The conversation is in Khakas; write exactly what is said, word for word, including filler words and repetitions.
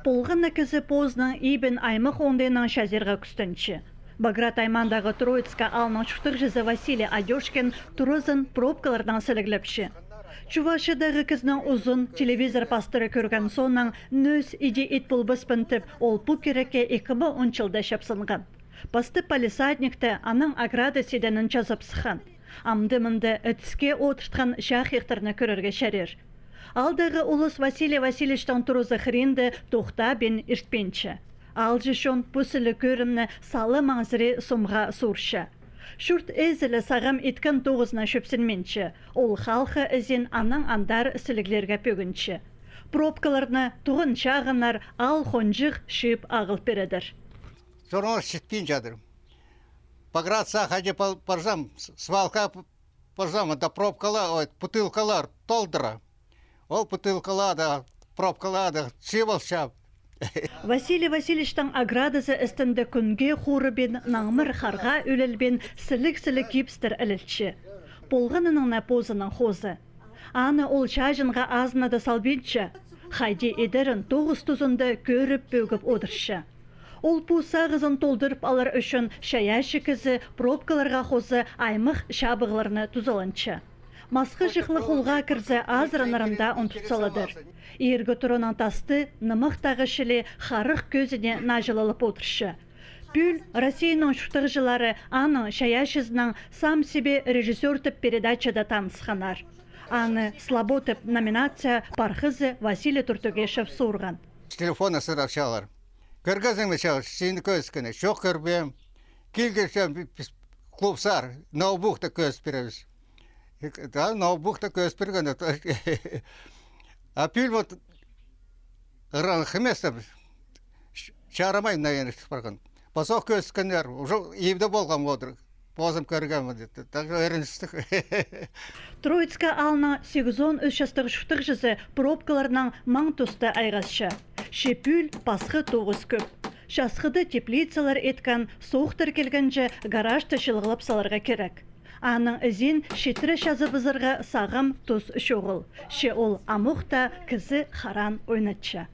Полған на кізі позының ибін аймах оңдайынаң чазирға кӱстенче. Баграт аймаандағы Троицка аалның чуртағҷызы Василий Адёшкин туразын пробкаларнаң сіліглепче. Чувашиядағы кізінің узын телевизор пастыра кӧрген соонаң нӧс иди ит полбаспын тіп, ол пу кирекке ікі муң он чылда чапсынған. Пасты палисадникте, анаң ограда сиденін чазап сыххан. Амды мында ідіске одыртхан чахайахтарны кӧрерге чарир. Аалдағы улус Василий Васильевичтің туразы хыринда тохтабин иртпинче. Аалҷы чон пу сіліг кӧрімні сала маңзыра сомға суурча. Чурт ээзі ле сағам иткен тоғызына чӧпсінминче, ол халхы ізін аннаң андар сіліглерге пӧгінче. Пробкаларны туған чағыннар аал хонҷых чыып ағыл пирерлер. Чоннар читпин чадыр. Пограцияға хайди пал-, парзам, с-, свалка п-, парзам, анда пробкалар, ой, бутылкалар толдыра. Ол бутылкаларда, пробкаларда чыып алчам. Василий Васильевичтің оградазы істінде кӱнге хурыбин, наңмыр харға ӱлелбин, сіліг-сіліг кибістер ілілче. Полғанының на позының хозы. Аны ол чааҷынға азынада салбинча, хайди идерін тоғыс тузында кӧріп-пӧгіп одырча. Ол пу сағызын толдырып алар ӱчӱн чайаачы кізі пробкаларға хоза аймах чабығларны тузаланча. Масха чыхлығ холға кірзе, азыранарын даа ундут саладыр. Иргі тураның тасты нымахтағы чіли харах кӧзіне наҷылалап одырча. Пӱӱл Россияның чуртағҷылары аның чайаачызынаң «Сам себе режиссёр» тіп передачада танысханнар. Аны «Слабо» тіп номинация пархазы Василий Туртугешев суурған. Телефоннаң сығара чаалар. Кӧргезің ме, чаалар, сині кӧзіткенін? Чох, кӧрбеем. Килгенче клуб сар, ноутбукта кӧзіт пиребіс. Да, ноутбукта кӧзіт пирген. А пӱӱл вот ыранхыместеп, чарамай, наверное, парған. Пазох кӧзіткеннер, уже ибде полған одыр. Позым кӧргенмін, деді. Так что ӧріністіг. Троицка аалның сигізон ӱс частығ чуртағҷызы пробкаларнаң маң туста айғасча. Че пӱӱл пасха тоғыс кӧп. Часхыда теплицалар иткен, суғ тар килгенче гаражты чылығлап саларға кирек. Аның ізін читіре чазыбызарға сағам тус чоғыл. Че ол амох та кізі хараан ойнатча.